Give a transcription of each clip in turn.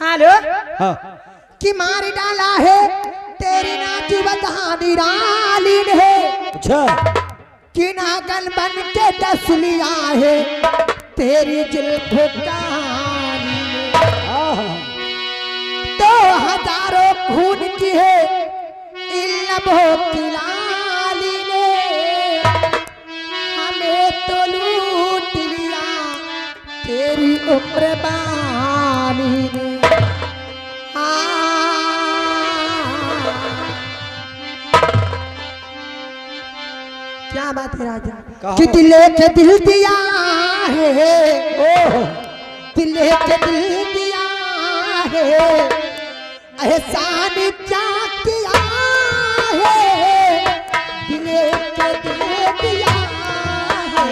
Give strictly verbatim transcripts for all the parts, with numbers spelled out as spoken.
हेलो। हाँ। कि मार डाला है तेरी नाजुबत हानि रालिन है। अच्छा। कि नागन बन के डस लिया है तेरी जुल्फों का हानि ने। आहा। तो हजारों खून की है इन लबों की लाली ने। हमें तो लूट लिया तेरी उम्र बानी ने। हाँ। क्या बात है राजा? कहो। कि दिल के दिल दिया है, ओह। दिल के दिल दिया है, एहसान क्या किया है, दिल के दिल दिया है।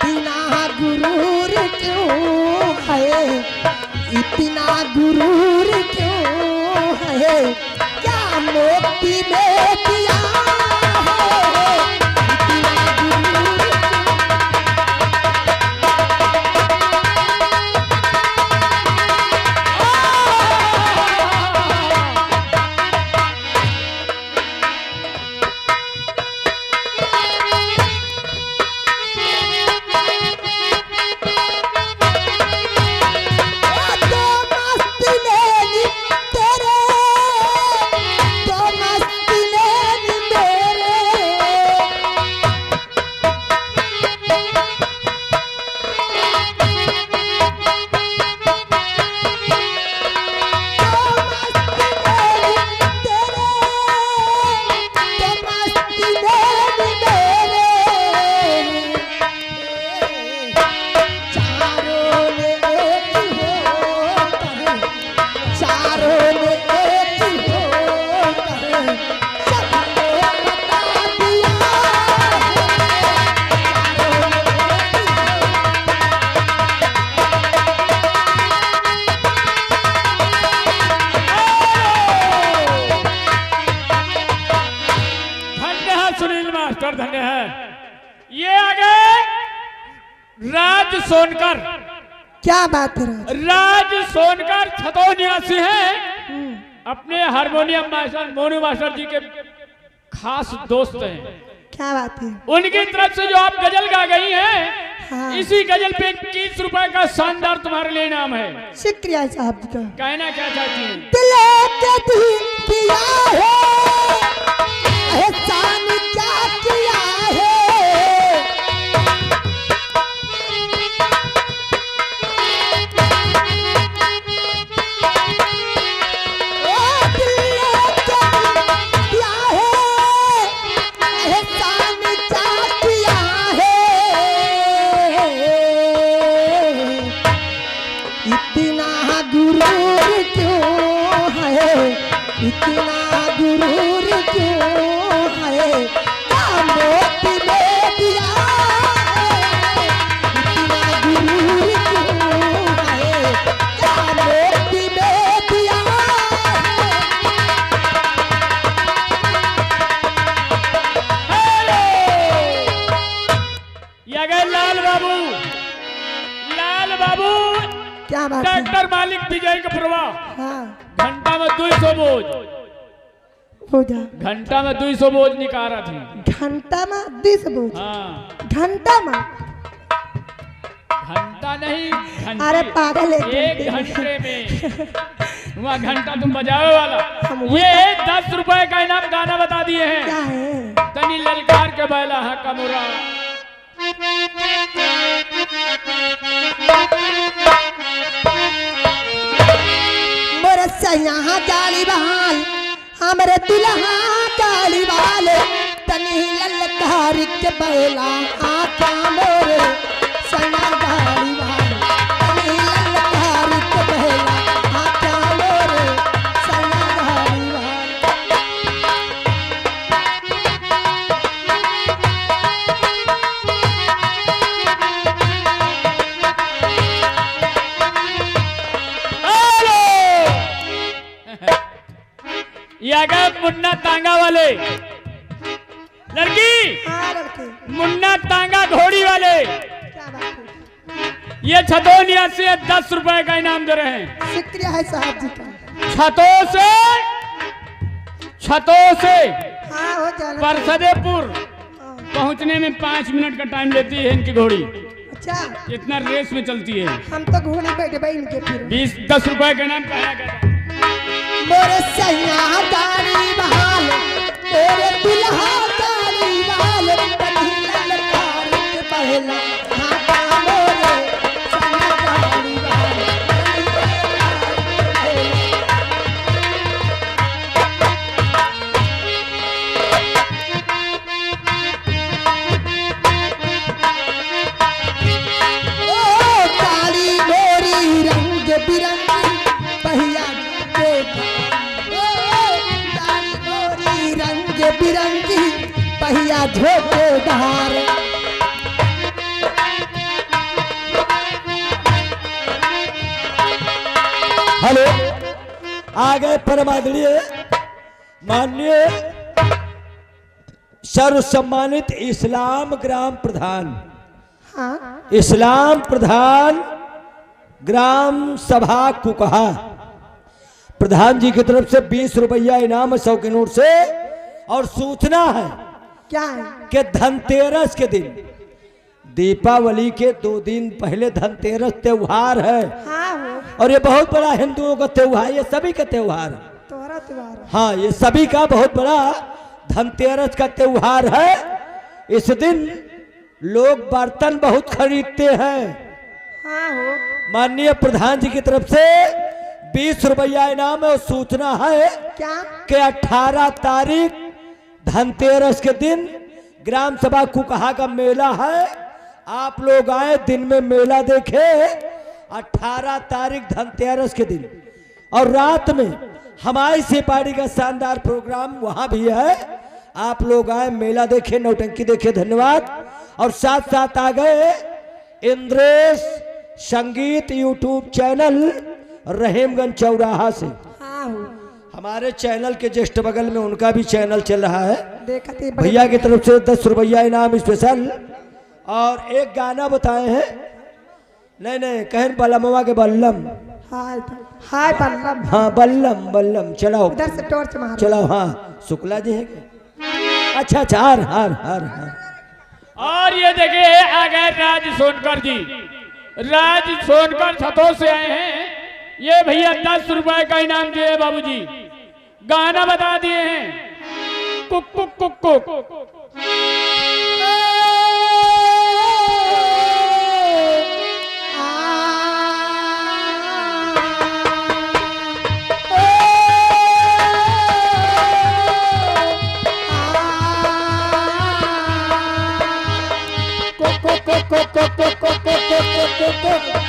इतना गुरूर क्यों है, इतना गुरूर क्यों है, क्या मोती में दिया है, इतना गुरूर क्यों। धन्य है सुनील मास्टर, धन्य है। ये आ गए राज सोनकर। क्या बात है राज? राज सोनकर छतौल निवासी हैं। हम्म। अपने हारमोनियम मास्टर मोनू मास्टर जी के खास दोस्त हैं। क्या बात है? उनकी तरफ से जो आप गजल गा गई हैं, हाँ। इसी गजल पे इक्कीस रुपए का शानदार तुम्हारे लिए इनाम है। शुक्रिया साहब जी का। कहना क्या चाहती हैं? दिल के दिल दिया है, एहसान क्या किया है। इतना गुरूर क्यों है, इतना गुरूर क्यों है, क्या मोती में दिया है, इतना गुरूर क्यों है, क्या मोती में दिया है। हेलो! ये आ गए लाल बाबू, लाल बाबू। क्या बात है? ट्रैक्टर मालिक विजय के पुरवा। हाँ। घंटा में दुई सौ बोझ। बोझा। घंटा में दुई सौ बोझ निकारा थी। घंटा में दुई सौ बोझ। हाँ। घंटा में। घंटा नहीं, घंटे। अरे पागल है, एक घंटे में। घंटे में। वहाँ घंटा तुम बजावे वाला। हम ये दस रुपए का इनाम गाना बता दिए हैं। क्या है? तनी ललकार के बैला हा कमोरा। मोर सैया गाड़ी वाल, हमरे दुल्हा गाड़ी वाले, तनी ललकारी के बैला, आका मोरे सैया गाड़ी वाल, तनी ललकारी के बैला, आका मोरे सैया गाड़ी वाल। हेलो। ये आ गए मुन्ना तांगा वाले। लड़की, हाँ, लड़की। मुन्ना तांगा घोड़ी वाले। क्या बात है? ये छतोनिया से दस रुपए का इनाम दे रहे हैं। शुक्रिया है साहब जी का। छतों से, छतों से हाँ, हो जाना। परसदेपुर हाँ। पहुंचने में पाँच मिनट का टाइम लेती है इनकी घोड़ी। अच्छा। इतना रेस में चलती है। हम तो घोड़ी बैठे भाई इनके फिर। बीस, दस रुपए का इनाम कहा गया। मोरे सैया गाड़ी वाले, मोरे दुल्हा गाड़ी वाले, कहीं ललकार के पहला हाथा मोरे सैया गाड़ी वाले। ओ काली गोरी रंग बिरंगी पहिया के, ओ काली गोरी रंग बिरंगी पहिया झोंकेदार। हेलो, आ गए परम आदरणीय माननीय सर्वसम्मानित इस्लाम ग्राम प्रधान, हाँ। इस्लाम प्रधान ग्राम सभा कुकहा, प्रधान जी की तरफ से बीस रुपया इनाम है, सौ के नोट से। और सूचना है क्या है? कि धनतेरस के दिन, दीपावली के दो दिन पहले धनतेरस त्योहार है। हाँ हो। और ये बहुत बड़ा हिंदुओं का त्योहार, ये सभी का त्योहार है। तोहरा त्योहार है। हाँ, ये सभी का बहुत बड़ा धनतेरस का त्योहार है। इस दिन लोग बर्तन बहुत खरीदते हैं। हाँ हो। माननीय प्रधान जी की तरफ से बीस रुपया इनाम है और सूचना है क्या? कि अठारह तारीख धनतेरस के दिन ग्राम सभा कुकहा का मेला है। आप लोग आए, दिन में मेला देखे। अठारह तारीख धनतेरस के दिन और रात में हमारी सीपाड़ी का शानदार प्रोग्राम वहाँ भी है। आप लोग आए, मेला देखे, नौटंकी देखे। धन्यवाद। और साथ साथ आ गए इंद्रेश संगीत YouTube चैनल रहीमगंज चौराहा से। हाँ हो। हमारे चैनल के जस्ट बगल में उनका भी चैनल चल रहा है। देखत ही बड़े भैया की तरफ से दस रुपया इनाम स्पेशल। और एक गाना बताए हैं, नहीं, नहीं, कहन बलमवा के बल्लम। हाय, हाय बल्लम। हाँ, बल्लम, बल्लम, चलाओ। इधर से टॉर्च मारो। चलाओ, हाँ, शुक्ला जी है क्या? अच्छा, अच्छा, हार, हार, हार, हार। और ये देखिए, आ गए राज सोनकर जी। राज सोनकर छतों से आए हैं। ये भैया दस रुपए का इनाम दिए बाबूजी। गाना बता दिए हैं, कुक कुक कुक कुक।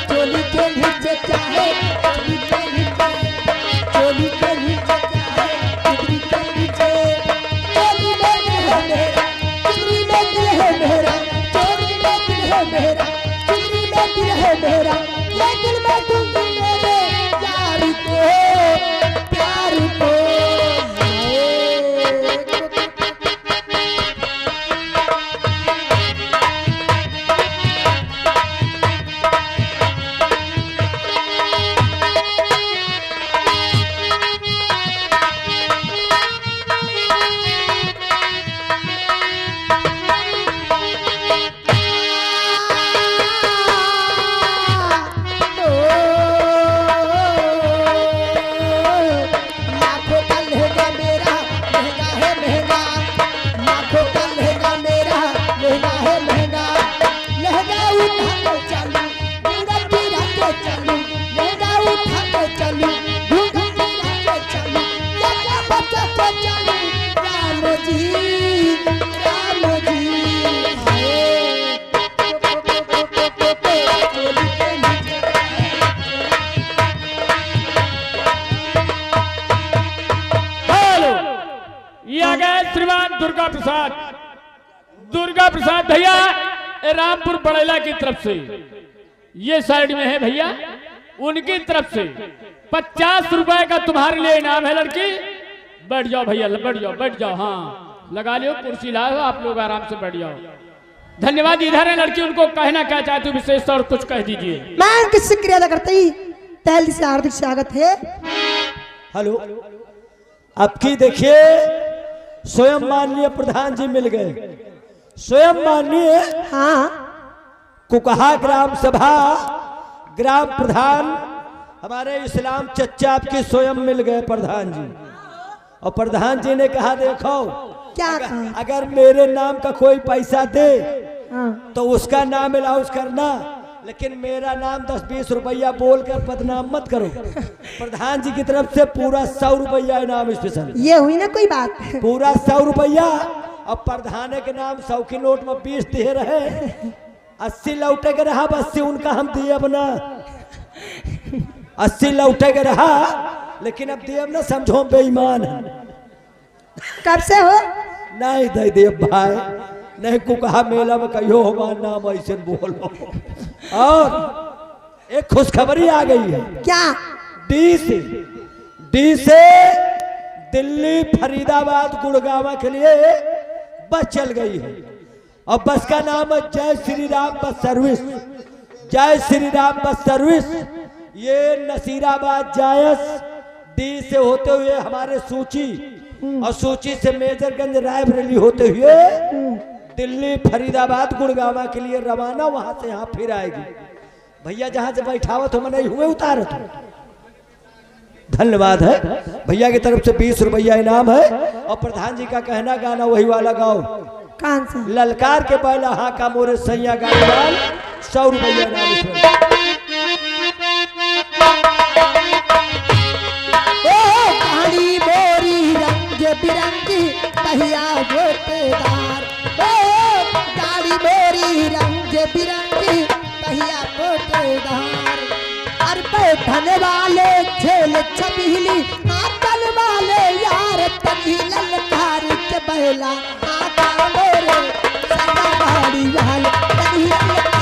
चोली के नीचे चाहे, चोली के नीचे, चोली के नीचे चाहे, चुनरी के नीचे, चोली में भी है मेरा, श्रीमान दुर्गा प्रसाद, दुर्गा प्रसाद भैया, ए रामपुर बड़ैला की तरफ से, ये साइड में है भैया, उनकी तरफ से पचास रुपए का तुम्हारे लिए इनाम है लड़की। बैठ जाओ भैया, बैठ जाओ, बैठ जाओ, हाँ, लगा लियो कुर्सी, लाओ, आप लोग आराम से बैठ जाओ। धन्यवाद। इधर है लड़की, उनको कहना क्या चाहती हूँ विशेष तौर, कुछ कह दीजिए। मैं उनका शुक्रिया अदा करता ही तहे दिल से हार्दिक स्वागत है। हेलो, आपकी देखिए, स्वयं माननीय प्रधान जी मिल गए, स्वयं माननीय हाँ। कुकहा ग्राम सभा, ग्राम प्रधान, हमारे इस्लाम चच्चा आपके स्वयं मिल गए प्रधान जी। और प्रधान जी ने कहा, देखो, क्या अगर, कहा? अगर मेरे नाम का कोई पैसा दे, हाँ। तो उसका नाम अलाउंस करना, लेकिन मेरा नाम दस बीस रुपया बोलकर बदनाम मत करो। प्रधान जी की तरफ से पूरा सौ रुपया इनाम स्पेशल। ये हुई ना कोई बात। पूरा सौ रुपया। अब प्रधान के नाम सौ के नोट में बीस दिए रहे, अस्सी लौटे के रहा, अस्सी उनका हम दिए अब ना। अस्सी लौटे के रहा, लेकिन अब दिए अब ना, समझो बेईमान है। कब से हो? नहीं दे दे भाई, नहीं कुकहा मेला में कहियो हमार नाम ऐसे बोलो। और एक खुशखबरी आ गई है। क्या? डी से, डी से दिल्ली, फरीदाबाद, गुड़गावा के लिए बस चल गई है। और बस का नाम है जय श्री राम बस सर्विस। जय श्री राम बस सर्विस। ये नसीराबाद जायस डी से होते हुए हमारे सूची और सूची से मेजरगंज रायबरेली होते हुए दिल्ली, फरीदाबाद, गुड़गावा के लिए रवाना, वहां से यहाँ फिर आएगी। भैया जहां से बैठावत हो, मनई हुए उतारत हो। धन्यवाद है। भैया की तरफ से बीस रुपया इनाम है और प्रधान जी का कहना, गाना वही वाला गाओ। कौन सा? ललकार के बैला हाँका मोरे सैया गाने वाल, सौ रुपया इनाम इसमें। ओ गाड़ी मोरी रंग बिरंगी, पहिया गोटेदार। ओ गाड़ी मोरी रंग बिरंगी, पहिया गोटेदार। अरे बैठन वाले झेल छबीली, आतन वाले यार तनी ललकार के बैला, आका मोरे सैया गाड़ी वाले तनी ललकार।